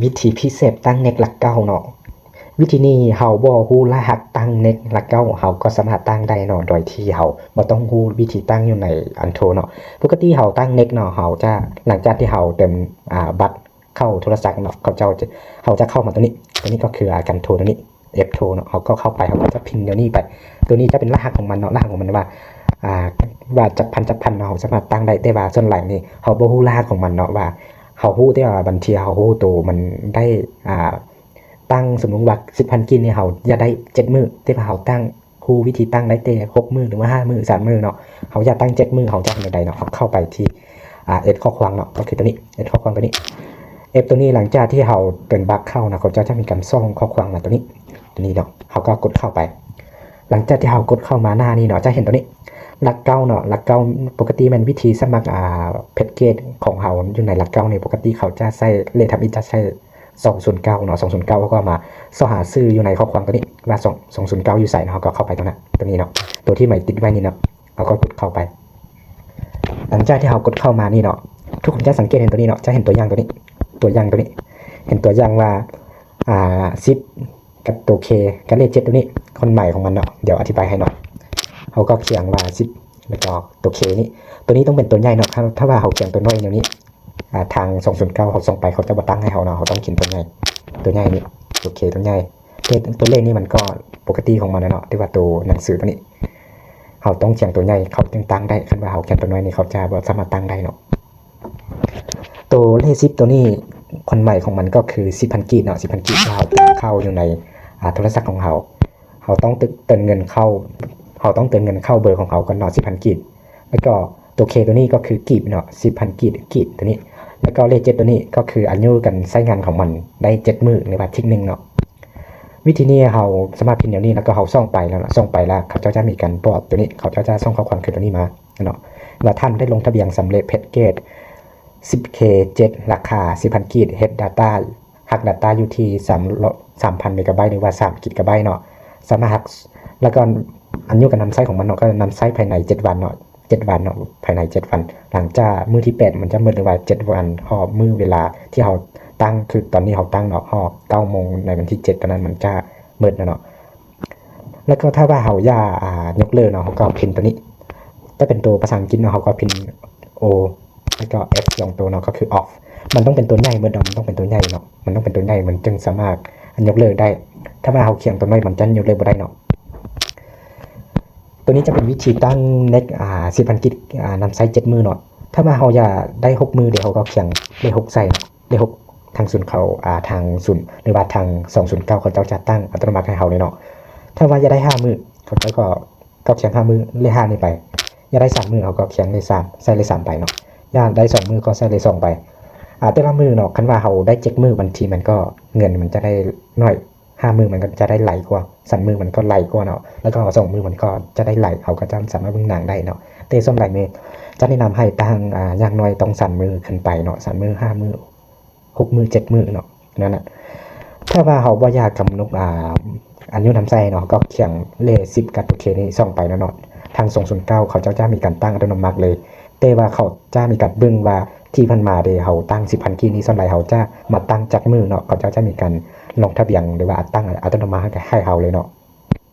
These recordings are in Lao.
ວິທີພິເສດຕັ້ງເນັດຫຼັກເກົ້າເນາະ. ວິທີນີ້ເຮົາບໍ່ຮູ້ລະຫັດຕັ້ງເນັດຫຼັກເກົ້າ ເຮົາກໍສາມາດຕັ້ງໄດ້ເນາະ ໂດຍທີ່ເຮົາບໍ່ຕ້ອງຮູ້ວິທີຕັ້ງຢູ່ໃນອັນໂທເນາະ. ປົກກະຕິເຮົາຕັ້ງເນັດເນາະ ເຮົາຈະ ຫຼັງຈາກທີ່ເຮົາເຕີມ ອາ ບັດເຂົ້າໂທລະສັບເນາະ ເຂົາເຈົ້າຈະ ເຮົາຈະເຂົ້າມາຕົວນີ້ ຕົວນີ້ກໍຄືອາການໂທຕົວນີ້ ເອັຟໂທເນາະ. ເຮົາກໍເຂົ້າໄປ ເຮົາກໍຈະພິມຕົວນີ້ໄປ ຕົວນີ້ຈະເປັນລະຫັດຂອງມັນເນາະ ລະຫັດຂອງມັນວ່າ ອາ ວ່າຈັກພັນ ຈັກພັນເນາະ ເຮົາສາມາດຕັ້ງໄດ້ ແຕ່ວ່າສ່ວນຫຼາຍນີ້ເຮົາບໍ່ຮູ້ລະຫັດຂອງມັນເນາະ ວ່າເຮົາຮູ້ແຕ່ວ່າບາງເທື່ອເຮົາຮູ້ໂຕມັນໄດ້ ອາ ຕັ້ງ ສົມມຸດວ່າສິບພັນກີບນີ້ ເຮົາຢາກໄດ້ເຈັດມື້ ແຕ່ວ່າເຮົາຕັ້ງ ຮູ້ວິທີຕັ້ງໄດ້ແຕ່ຫົກມື້ ຫຼືວ່າຫ້າມື້ ສາມມື້ເນາະ ເຮົາຢາກຕັ້ງເຈັດມື້ ເຮົາຈະເຮັດແນວໃດເນາະ. ເຮົາເຂົ້າໄປທີ່ ອາ ເອັດຂໍ້ຄວາມເນາະ ກໍຄືຕົວນີ້ ເອັດຂໍ້ຄວາມຕົວນີ້ ເອັຟຕົວນີ້ ຫຼັງຈາກທີ່ເຮົາເຕີມບັດເຂົ້າເນາະ ເຂົາເຈົ້າຈະມີການສົ່ງຂໍ້ຄວາມມາຕົວນີ້ ຕົວນີ້ເນາະ ເຮົາກໍກົດເຂົ້າໄປ. ຫຼັງຈາກທີ່ເຮົາກົດເຂົ້າມາໜ້ານີ້ເນາະ ຈະເຫັນຕົວນີ້ ຫຼັກເກົ້າເນາະ ຫຼັກເກົ້າ ປົກກະຕິແມ່ນວິທີສະໝັກ ອາ ແພັກເກດຂອງເຮົາຢູ່ໃນຫຼັກເກົ້ານີ້ ປົກກະຕິເຂົາຈະໃຊ້ ເລດທຳອິດຈະໃຊ້ ສອງສູນເກົ້າເນາະ ສອງສູນເກົ້າ ເຮົາກໍມາຊອກຫາຊື່ຢູ່ໃນຂໍ້ຄວາມຕົວນີ້ວ່າ ສອງ ສອງສູນເກົ້າຢູ່ໃສເນາະ ເຮົາກໍເຂົ້າໄປຕົວນັ້ນ ຕົວນີ້ເນາະ ຕົວທີ່ໝາຍຕິດໄວ້ນີ້ເນາະ ເຮົາກໍກົດເຂົ້າໄປ. ຫຼັງຈາກທີ່ເຮົາກົດເຂົ້າມານີ້ເນາະ ທຸກຄົນຈະສັງເກດເຫັນຕົວນີ້ເນາະ ຈະເຫັນຕົວຢ່າງຕົວນີ້ ຕົວຢ່າງຕົວນີ້ ເຫັນຕົວຢ່າງວ່າ ອາ ສິບ ກັບຕົວ K ກັບເລກເຈັດຕົວນີ້ ຄວາມໝາຍຂອງມັນເນາະ ດຽວອະທິບາຍໃຫ້ເນາະ. ເຮົາກໍຂຽນວ່າສິບ ແລ້ວກໍຕົວ K ນີ້ ຕົວນີ້ຕ້ອງເປັນຕົວໃຫຍ່ເນາະ ຖ້າ ຖ້າວ່າເຮົາຂຽນຕົວນ້ອຍແນວນີ້ ອາ ທາງສອງສູນເກົ້າເຮົາສົ່ງໄປ ເຂົາຈະບໍ່ຕັ້ງໃຫ້ເຮົາເນາະ ເຮົາຕ້ອງຂຽນຕົວໃຫຍ່ ຕົວໃຫຍ່ນີ້ ໂອເຄ ຕົວໃຫຍ່ ແຕ່ຕົວເລກນີ້ມັນກໍປົກກະຕິຂອງມັນນະເນາະ ແຕ່ວ່າຕົວໜັງສືຕົວນີ້ ເຮົາຕ້ອງຂຽນຕົວໃຫຍ່ ເຂົາຈຶ່ງຕັ້ງໄດ້ ຄັນວ່າເຮົາຂຽນຕົວນ້ອຍນີ້ ເຂົາຈະບໍ່ສາມາດຕັ້ງໄດ້ເນາະ. ຕົວເລກສິບຕົວນີ້ ຄວາມໝາຍຂອງມັນກໍຄືສິບພັນກີບເນາະ ສິບພັນກີບ ທີ່ເຮົາເຕີມເຂົ້າຢູ່ໃນ ອາ ໂທລະສັບຂອງເຮົາ ເຮົາຕ້ອງເຕີມເງິນເຂົ້າ ເຮົາຕ້ອງເຕີມເງິນເຂົ້າເບີຂອງເຮົາກ່ອນເນາະ ສິບພັນກີບ ແລ້ວກໍຕົວ K ຕົວນີ້ກໍຄືກີບເນາະ ສິບພັນກີບ ກີບຕົວນີ້ ແລ້ວກໍເລກເຈັດຕົວນີ້ກໍຄືອາຍຸການໃຊ້ງານຂອງມັນໄດ້ເຈັດມື້ ຫຼືວ່າທິດໜຶ່ງເນາະ. ວິທີນີ້ເຮົາສາມາດພິມແນວນີ້ ແລ້ວກໍເຮົາສົ່ງໄປແລ້ວເນາະ ສົ່ງໄປແລ້ວເຂົາເຈົ້າຈະມີການບອກຕົວນີ້ ເຂົາເຈົ້າຈະສົ່ງຂໍ້ຄວາມຄືຕົວນີ້ມາເນາະ ວ່າທ່ານໄດ້ລົງທະບຽນສຳເລັດແພັກເກດສິບ K ເຈັດ ລາຄາສິບພັນກີບ ເຮັດດາຕ້າ ຮັກດາຕ້າຢູ່ທີ່ສາມ ສາມພັນເມກາໄບ ຫຼືວ່າສາມກິກາໄບເນາະ ສາມາດຮັກ ແລ້ວກໍອາຍຸການນຳໃຊ້ຂອງມັນເນາະ ກໍນຳໃຊ້ພາຍໃນເຈັດວັນເນາະ ເຈັດວັນເນາະ ພາຍໃນເຈັດວັນ ຫຼັງຈາກມື້ທີແປດມັນຈະໝົດ ຫຼືວ່າເຈັດວັນຮອບມື້ເວລາທີ່ເຮົາຕັ້ງ ຄືຕອນນີ້ເຮົາຕັ້ງເນາະ ຮອບເກົ້າໂມງໃນວັນທີເຈັດ ຕອນນັ້ນມັນຈະໝົດແລ້ວເນາະ. ແລ້ວກໍຖ້າວ່າເຮົາຢາກ ອາ ຍົກເລີກເນາະ ເຮົາກໍພິມຕົວນີ້ ຈະເປັນຕົວພາສາອັງກິດເນາະ ເຮົາກໍພິມ O ແລ້ວກໍ F ສອງຕົວເນາະ ກໍຄື off ມັນຕ້ອງເປັນຕົວໃຫຍ່ໝົດເນາະ ມັນຕ້ອງເປັນຕົວໃຫຍ່ເນາະ ມັນຕ້ອງເປັນຕົວໃຫຍ່ ມັນຈຶ່ງສາມາດຍົກເລີກໄດ້ ຖ້າວ່າເຮົາຂຽນຕົວນ້ອຍມັນຈະຍົກເລີກບໍ່ໄດ້ເນາະ. ຕົວນີ້ຈະເປັນວິທີຕັ້ງເນັດ ອາ ສິບພັນກິກ ອາ ນຳໃຊ້ເຈັດມື້ເນາະ ຖ້າວ່າເຮົາຢາກໄດ້ຫົກມື້ເດ ເຮົາກໍຂຽນເລກຫົກໃສ່ເນາະ ເລກຫົກທາງສູນເຂົາ ອາ ທາງສູນ ຫຼືວ່າທາງສອງສູນເກົ້າເຂົາເຈົ້າຈະຕັ້ງອັດຕະໂນມັດໃຫ້ເຮົາເລີຍເນາະ. ຖ້າວ່າຢາກໄດ້ຫ້າມື້ ເຂົາເຈົ້າກໍ ກໍຂຽນຫ້າມື້ ເລກຫ້ານີ້ໄປ ຢາກໄດ້ສາມມື້ ເຮົາກໍຂຽນເລກສາມ ໃສ່ເລກສາມໄປເນາະ ຢາກໄດ້ສອງມື້ກໍໃສ່ເລກສອງໄປ ອາ ແຕ່ລະມື້ເນາະ ຄັນວ່າເຮົາໄດ້ເຈັດມື້ ບາງທີມັນກໍ ເງິນມັນຈະໄດ້ໜ້ອຍ ຫ້າມື້ມັນກໍຈະໄດ້ຫຼາຍກວ່າ ສາມມື້ມັນກໍຫຼາຍກວ່າເນາະ ແລ້ວກໍສອງມື້ມັນກໍຈະໄດ້ຫຼາຍ ເຮົາກໍຈະສາມາດເບິ່ງໜັງໄດ້ເນາະ ແຕ່ສ່ວນຫຼາຍແມ່ນຈະແນະນຳໃຫ້ຕັ້ງ ອາ ຢ່າງໜ້ອຍຕ້ອງສາມມື້ຂຶ້ນໄປເນາະ ສາມມື້ ຫ້າມື້ ຫົກມື້ ເຈັດມື້ເນາະ ນັ້ນນະ. ຖ້າວ່າເຮົາບໍ່ຢາກກຳນົດ ອາ ອາຍຸນຳໃຊ້ເນາະ ເຮົາກໍຂຽນເລກສິບກັບຕົວ K ນີ້ສ່ອງໄປເນາະ ທາງສອງສູນເກົ້າເຂົາເຈົ້າຈະມີການຕັ້ງອັດຕະໂນມັດເລີຍ ແຕ່ວ່າເຂົາຈະມີການເບິ່ງວ່າທີ່ຜ່ານມາເດ ເຮົາຕັ້ງສິບພັນກີບນີ້ ສ່ວນຫຼາຍເຮົາຈະມາຕັ້ງຈັກມື້ເນາະ ເຂົາເຈົ້າຈະມີການລົງທະບຽນ ຫຼືວ່າຕັ້ງອັດຕະໂນມັດໃຫ້ເຮົາເລີຍເນາະ.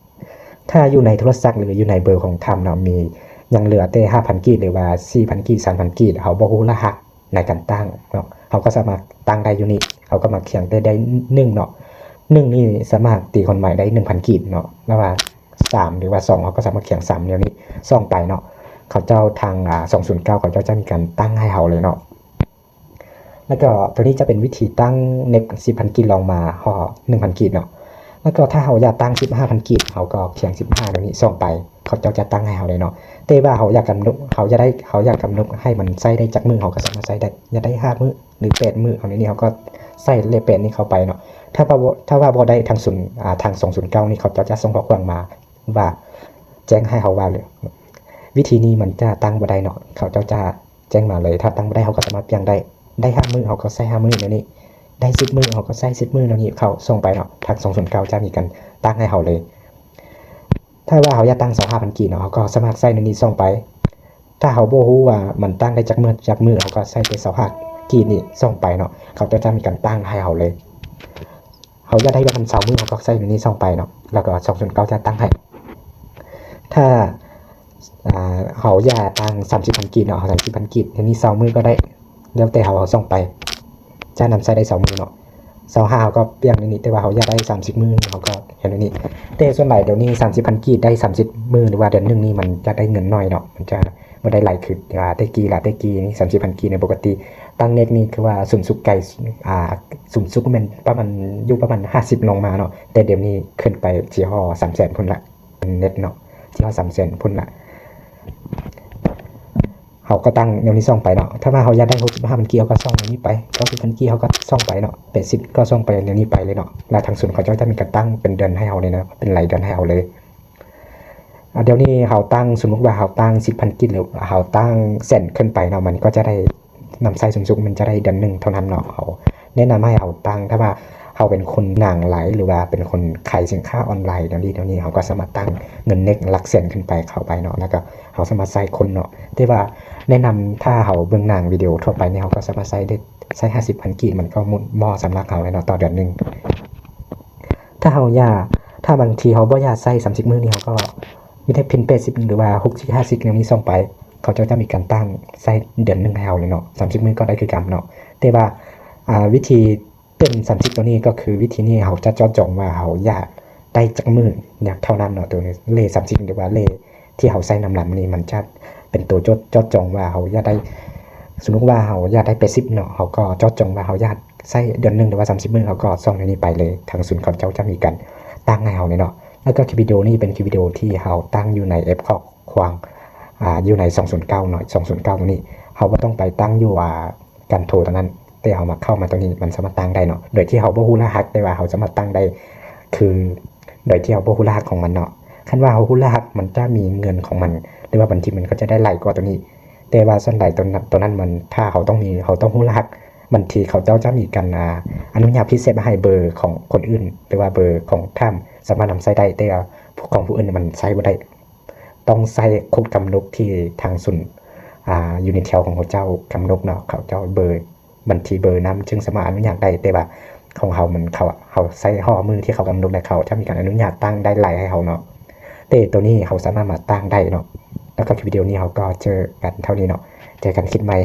ຖ້າຢູ່ໃນໂທລະສັບ ຫຼື ຢູ່ໃນເບີຂອງທ່ານເນາະ ມີຍັງເຫຼືອແຕ່ຫ້າພັນກີບ ຫຼືວ່າສີ່ພັນກີບ ສາມພັນກີບ ເຮົາບໍ່ຮູ້ລະຫັດໃນການຕັ້ງເນາະ ເຮົາກໍສາມາດຕັ້ງໄດ້ຢູ່ນີ້ ເຮົາກໍມາຂຽນໄດ້ ໄດ້ໜຶ່ງເນາະ ໜຶ່ງນີ້ສາມາດຕີຄວາມໝາຍໄດ້ໜຶ່ງພັນກີບເນາະ ຫຼືວ່າສາມ ຫຼືວ່າສອງ ເຮົາກໍສາມາດຂຽນສາມແນວນີ້ ສອງໄປເນາະ ເຂົາເຈົ້າທາງ ອາ ສອງສູນເກົ້າເຂົາເຈົ້າຈະມີການຕັ້ງໃຫ້ເຮົາເລີຍເນາະ. ແລ້ວກໍຕົວນີ້ຈະເປັນວິທີຕັ້ງເນັດສິບພັນກີບ ລອງມາຮອດໜຶ່ງພັນກີບເນາະ ແລ້ວກໍຖ້າເຮົາຢາກຕັ້ງສິບຫ້າພັນກີບ ເຮົາກໍຂຽນສິບຫ້າຕົວນີ້ສ່ອງໄປ ເຂົາເຈົ້າຈະຕັ້ງໃຫ້ເຮົາເລີຍເນາະ ແຕ່ວ່າເຮົາຢາກກຳນົດ ເຮົາຢາກໄດ້ ເຮົາຢາກກຳນົດໃຫ້ມັນໃຊ້ໄດ້ຈັກມື້ ເຮົາກໍສາມາດໃຊ້ໄດ້ ຢາກໄດ້ຫ້າມື້ ຫຼື ແປດມື້ ເອົາໃນນີ້ເຮົາກໍໃສ່ເລກແປດນີ້ເຂົ້າໄປເນາະ ຖ້າວ່າ ຖ້າວ່າບໍ່ໄດ້ທາງສູນ ອາ ທາງສອງສູນເກົ້ານີ້ ເຂົາເຈົ້າຈະສົ່ງຂໍ້ຄວາມມາວ່າ ແຈ້ງໃຫ້ເຮົາວ່າ ວິທີນີ້ມັນຈະຕັ້ງບໍ່ໄດ້ເນາະ ເຂົາເຈົ້າຈະ ແຈ້ງມາເລີຍ ຖ້າຕັ້ງບໍ່ໄດ້ເຮົາກໍສາມາດປ່ຽນໄດ້ ໄດ້ຫ້າມື້ເຮົາກໍໃສ່ຫ້າມື້ແນວນີ້ ໄດ້ສິບມື້ເຮົາກໍໃສ່ສິບມື້ແນວນີ້ ເຂົາສົ່ງໄປເນາະ ທາງສອງສູນເກົ້າຈະມີການຕັ້ງໃຫ້ເຮົາເລີຍ ຖ້າວ່າເຮົາຢາກຕັ້ງຊາວຫ້າພັນກີບເນາະ ເຮົາກໍສາມາດໃສ່ແນວນີ້ສົ່ງໄປ ຖ້າເຮົາບໍ່ຮູ້ວ່າມັນຕັ້ງໄດ້ຈັກມື້ ຈັກມື້ ເຮົາກໍໃສ່ແຕ່ຊາວຫ້າ ກີບນີ້ສົ່ງໄປເນາະ ເຂົາເຈົ້າຈະມີການຕັ້ງໃຫ້ເຮົາເລີຍ. ເຮົາຢາກໄດ້ປະມານຊາວມື້ ເຮົາກໍໃສ່ແນວນີ້ສົ່ງໄປເນາະ ແລ້ວກໍສອງສູນເກົ້າຈະຕັ້ງໃຫ້. ຖ້າ ອ່າ ເຮົາຢາກຕັ້ງສາມສິບພັນກີບເນາະ ເຮົາສາມສິບພັນກີບ ແນວນີ້ຊາວມື້ກໍໄດ້ ແລ້ວແຕ່ເຮົາ ເຮົາສົ່ງໄປ ຈະນຳໃຊ້ໄດ້ຊາວມື້ເນາະ. ຊາວຫ້າເຮົາກໍປ່ຽນແນວນີ້ ແຕ່ວ່າເຮົາຢາກໄດ້ສາມສິບມື້ ເຮົາກໍເຮັດແນວນີ້. ແຕ່ສ່ວນຫຼາຍດຽວນີ້ສາມສິບພັນກີບໄດ້ສາມສິບມື້ ຫຼືວ່າເດືອນໜຶ່ງນີ້ ມັນຈະໄດ້ເງິນໜ້ອຍເນາະ ມັນຈະບໍ່ໄດ້ຫຼາຍຄື ອາ ແຕ່ກີ້ລະ. ແຕ່ກີ້ນີ້ສາມສິບພັນກີບໃນປົກກະຕິ ຕັ້ງເນັດນີ້ຄືວ່າສູງສຸດໄກ ອາ ສູງສຸດແມ່ນປະມານ ຢູ່ປະມານຫ້າສິບລົງມາເນາະ ແຕ່ດຽວນີ້ຂຶ້ນໄປຊິຮອດສາມແສນພຸ້ນລະ ເນັດເນາະ ຊິຮອດສາມແສນພຸ້ນລະ. ເຮົາກໍຕັ້ງແນວນີ້ສົ່ງໄປເນາະ. ຖ້າວ່າເຮົາຢາກໄດ້ຫົກສິບຫ້າພັນກີບ ເຮົາກໍສົ່ງແນວນີ້ໄປ, ເກົ້າສິບພັນກີບ ເຮົາກໍສົ່ງໄປເນາະ, ແປດສິບ ກໍສົ່ງໄປແນວນີ້ໄປເລີຍເນາະ. ແລ້ວທາງສູນເຂົາເຈົ້າຈະມີການຕັ້ງເປັນເດືອນໃຫ້ເຮົາເລີຍເນາະ, ເປັນລາຍເດືອນໃຫ້ເຮົາເລີຍ. ອາ ດຽວນີ້ເຮົາຕັ້ງ ສົມມຸດວ່າເຮົາຕັ້ງສິບພັນກີບ ຫຼືເຮົາຕັ້ງແສນຂຶ້ນໄປເນາະ, ມັນກໍຈະໄດ້ ນຳໃຊ້ສູງສຸດມັນຈະໄດ້ເດືອນໜຶ່ງເທົ່ານັ້ນເນາະ. ເຮົາແນະນຳໃຫ້ເຮົາຕັ້ງ ຖ້າວ່າເຮົາເປັນຄົນໜັງຫຼາຍ ຫຼືວ່າເປັນຄົນຂາຍສິນຄ້າອອນລາຍແນວນີ້ແນວນີ້ ເຮົາກໍສາມາດຕັ້ງເງິນເນັດຫຼັກແສນຂຶ້ນໄປເຂົ້າໄປເນາະ, ແລ້ວກໍເຮົາສາມາດໃຊ້ຄົນເນາະ. ແຕ່ວ່າແນະນຳ ຖ້າເຮົາເບິ່ງໜັງວິດີໂອທົ່ວໄປນີ້ ເຮົາກໍສາມາດໃຊ້ໄດ້ ໃຊ້ຫ້າສິບພັນກີບ ມັນກໍໝົດໝໍ້ສຳລັບເຮົາແລ້ວເນາະ ຕໍ່ເດືອນໜຶ່ງ. ຖ້າເຮົາຢາກ ຖ້າບາງທີເຮົາບໍ່ຢາກໃຊ້ສາມສິບມື້ນີ້ ເຮົາກໍມີແຕ່ພິມແປດສິບ ຫຼືວ່າຫົກສິບ ຫ້າສິບ ແນວນີ້ສົ່ງໄປ ເຂົາເຈົ້າຈະມີການຕັ້ງໃຊ້ເດືອນໜຶ່ງໃຫ້ເຮົາເລີຍເນາະ, ສາມສິບມື້ກໍໄດ້ຄືກັນເນາະ. ແຕ່ວ່າ ອາ ວິທີເຕີມສາມສິບໂຕນີ້ ກໍຄືວິທີນີ້ເຮົາຈະເຈາະຈົງວ່າເຮົາຢາກໄດ້ຈັກມື້ ຢາກເທົ່ານັ້ນເນາະ. ໂຕນີ້ເລດສາມສິບ ຫຼືວ່າເລດ ທີ່ເຮົາໃສ່ນຳຫຼັງນີ້ ມັນຈະເປັນໂຕເຈາະ ເຈາະຈົງວ່າເຮົາຢາກໄດ້ ສົມມຸດວ່າເຮົາຢາກໄດ້ແປດສິບເນາະ, ເຮົາກໍເຈາະຈົງວ່າເຮົາຢາກໃຊ້ເດືອນໜຶ່ງ ຫຼືວ່າສາມສິບມື້ ເຮົາກໍສົ່ງແນວນີ້ໄປເລີຍ. ທາງສູນເຂົາເຈົ້າຈະມີການຕັ້ງໃຫ້ເຮົາເລີຍເນາະ. ແລ້ວກໍຄລິບວິດີໂອນີ້ເປັນຄລິບວິດີໂອທີ່ເຮົາຕັ້ງຢູ່ໃນແອັບຂໍ້ຄວາມ ອາ ຢູ່ໃນສອງສູນເກົ້າເນາະ, ສອງສູນເກົ້າໂຕນີ້ ເຮົາບໍ່ຕ້ອງໄປຕັ້ງຢູ່ ອາ ການໂທຕົງນັ້ນ, ແຕ່ເຮົາມາ ເຂົ້າມາຕົງນີ້ ມັນສາມາດຕັ້ງໄດ້ເນາະ ໂດຍທີ່ເຮົາບໍ່ຮູ້ລະຫັດ, ແຕ່ວ່າເຮົາສາມາດຕັ້ງໄດ້ ຄື ໂດຍທີ່ເຮົາບໍ່ຮູ້ລະຫັດຂອງມັນເນາະ. ຄັນວ່າເຮົາຮູ້ລະຫັດ ມັນຈະມີເງິນຂອງມັນ ຫຼືວ່າບັນຊີມັນກໍຈະໄດ້ຫຼາຍກວ່າໂຕນີ້. ແຕ່ວ່າສ່ວນຫຼາຍໂຕນັ້ນ ໂຕນັ້ນມັນ ຖ້າເຮົາຕ້ອງມີ ເຮົາຕ້ອງຮູ້ລະຫັດ, ບັນຊີເຂົາເຈົ້າຈະມີການ ອາ ອະນຸຍາດພິເສດໃຫ້ເບີຂອງຄົນອື່ນ ຫຼືວ່າເບີຂອງທ່ານສາມາດນຳໃຊ້ໄດ້, ແຕ່ວ່າຂອງຜູ້ອື່ນມັນໃຊ້ບໍ່ໄດ້. ຕ້ອງໃຊ້ໂຄດກຳນົດທີ່ທາງສູນ ອາ Unitel ຂອງເຂົາເຈົ້າກຳນົດເນາະ, ເຂົາເຈົ້າເບີ ບັນຊີເບີນຳ ຈຶ່ງສາມາດອະນຸຍາດໄດ້. ແຕ່ວ່າຂອງເຮົາມັນ ເຂົາ ເຮົາໃຊ້ຂໍ້ມູນທີ່ເຂົາກຳນົດ ແລະ ເຂົາຈະມີການອະນຸຍາດຕັ້ງໄດ້ຫຼາຍໃຫ້ເຮົາເນາະ. ແຕ່ໂຕນີ້ເຮົາສາມາດມາຕັ້ງໄດ້ເນາະ. ແລ້ວກໍຄລິບວິດີໂອນີ້ເຮົາກໍເຈີກັນເທົ່ານີ້ເນາະ, ເຈີກັນຄລິບໃໝ່.